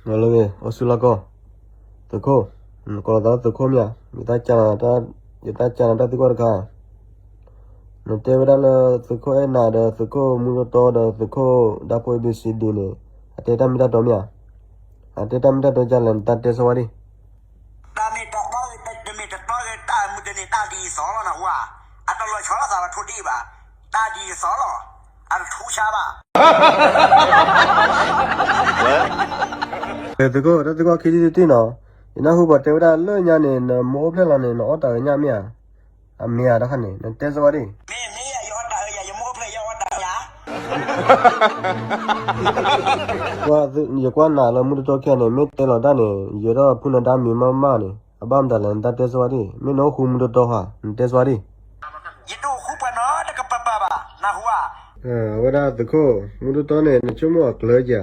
လၢဂ့ၤ အိၣ်ဆူၣ်လီၢ်ကီၢ်, သုးခိၣ်, နကိးလီၤသးလၢသုးခိၣ်မ့ၢ်ဧါ, ယတၢ်ကးနၤတၢ်သံကွၢ်တခါ, နတဲဝဲဒၣ်လၢသုးခိၣ်အဲၣ်နၤဒီးသုးခိၣ်မူတီတီဒီးသုးခိၣ်ဒၣ်ဖိ A B C D န့ၣ်, အတဲတၢ်မ့ၢ်တၢ်တီမ့ၢ်ဧါ, အတဲတၢ်မ့ၢ်တၢ်တီဒ်လဲၣ် နတၢ်တဲဆိဝဲဒၣ်. တၢ်မ့ၢ်တၢ်တီဂ့ၤ တမ့ၢ်တၢ်တီဂ့ၤ တၢ်မုၢ်တနံၤတၢ်ဒ်သိးလီၤ နဟူဧါ, အတလီၤဆီလိာ်သးလီၤထိၣ်ဒံးဘၣ်, တၢ်ဒ်သိးလီၤ, အတထူဆါဘၣ်. သုးခိၣ် တၢ်သံကွၢ်ခံထံၣ်တထံၣ်နီၤ, ယနၢ်ဟူပှၤတဲဝဲဒၣ်လၢညါန့ၣ် နမ့ၢ်အိၣ်ဖျဲၣ်လီၤန့ၣ် နအီၣ်တၢ်အၢညၣ်မ့ၢ်ဧါ, အမ့ၢ်ဧါတခါန့ၣ် နတဲဆိဝဲဒၣ်. မ့ၢ်မ့ၢ်ယၤ ယအီၣ်တၢ်အၢယၤ ယမ့ၢ်အိၣ်ဖျဲၣ် ယအီၣ်တၢ်အၢယၤ. ယကွၢ်နၤလၢမူတီတီခံဂၤန့ၣ် မ့ၢ်တဲလီၤတၢ်န့ၣ် ယဲဒီးဖုနဒါမံၤမးမးန့ၣ် အဘၣ်မတၤလဲၣ် နတၢ်တဲဆိဝဲဒၣ်, မ့ၢ်နအိၣ်ဃူမူတီတီဧါ နတဲဆိဝဲဒၣ်. ယတအိၣ်ဃူပှၤနီတကပၤပၤဘၣ် နဟူဧါ. အဝဲဒၣ်သုးခိၣ် မူတီတီန့ၣ် နဆိကမိၣ်အကျၢၤဧါ,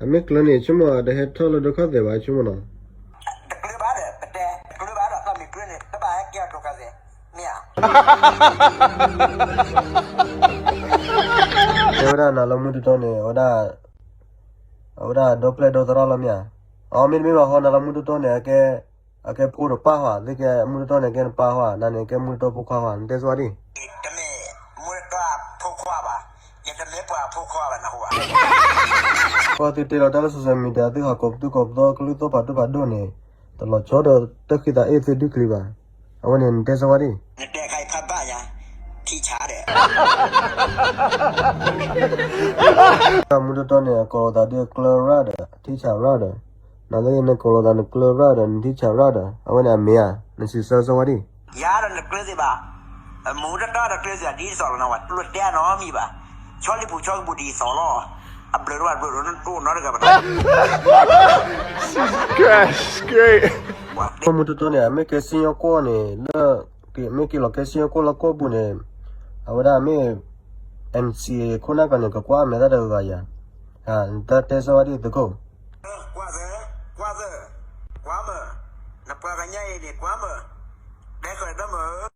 အမ့ၢ်ကျၢၤန့ၣ် ဆိကမိၣ်အတဟဲထီၣ်လၢဒိခါသဲးဘၣ် ဆိကမိၣ်နီၤ. တကျၢၤဘၣ်ဒီး ပတဲ တကျၢၤဘၣ်ဒီး တၢ်မ့ၢ်ကျၢၤန့ၣ် တဘၣ်ဟဲကဲအီၤဒိခါသဲး မ့ၢ်ဧါ. တဲဝဲဒၣ်နၤလၢမူတီတီန့ၣ် အဝဲဒၣ် အဝဲဒၣ်ဒီပျဲၢ်ဒီသရၣ်လီၤမ့ၢ်ဧါ. အမ့တမ့ၢ်ဘၣ်ဃီ နၤလၢမူတီတီန့ၣ် အကဲ အကဲဖိတပၢ်ဧါ, သ့ကဲမူတီတီန့ၣ် ကဲနပၢ်ဧါ, နၤန့ၣ် ကဲမူတီတီဖိခွါဧါ, နတဲဆိဝဲဒၣ်. တမ့ၢ်မူတီတီဖိခွါဘၣ်, ယတမ့ၢ်ပှၤဖိခွါဘၣ် နဟူဧါ. ကွၢ်သုတဲလီၤတၢ်လၢ social media သုဟးကိးပသူကိးပသီ ကလုၢ်သီၣ်ဖးဒိၣ်ဖးဒိၣ်န့ၣ် တလီၤဆီဒီးတၢ်ဃံသးအ့ၣ်သုဒုးကလံၤဘၣ်. အဝဲန့ၣ် နတဲဆိဝဲဒၣ်. နတဲခါအံၤဖးဘၣ်ညါ, ထံဆးဒီး မူတီတီန့ၣ် အကိးလီၤသးဒ်အကျၢၤရၣ်ဒီး ထံဆးရၣ်ဒီး, နသ့ၣ်နကိးလီၤသးနကျၢၤရၣ်ဒီး နထံဆးရၣ်ဒီး အဝဲန့ၣ်အမ့ၢ်ဧါ, နစံးဆၢဆိဝဲဒၣ်. ယၤဒီးနကျၢၤသ့ဘၣ်, မူတီတီဒီးကျၢၤသ့ဒ်သိးလီၤနဝဲ တလိၣ်တဲအနီတမံၤဘၣ်, ဆီလံပူၤဆီကပူၤဒ်သိးလီၤ, အဘျုးတဘၣ်ဘျုးဒိၣ်နီတဂၤဘၣ်. မူတီတီန့ၣ် အမ့ၢ်ကဲစံၣ်ညီၣ်ကွီၢ်န့ၣ် လၢ မ့ၢ်က့ၤလီၤကဲစံၣ်ညီၣ်ကွီၢ်လၢကီၢ်ပူၤန့ၣ် အဝဲဒၣ်မ့ၢ် NCA ခိၣ်နၢ်ကျါန့ၣ် ကကွၢ်မဲာ်တၢ်တဂၤဂၤယၤ, နတၢ်တဲဆိဝဲဒၣ်သုးခိၣ်. ကွၢ်သၢ, ကွၢ်သၢ, ကွၢ်မၢ်, နပှၤကညီအံၤန့ၣ် ကွၢ်မၢ်, တဲဃၢၤတမၢ်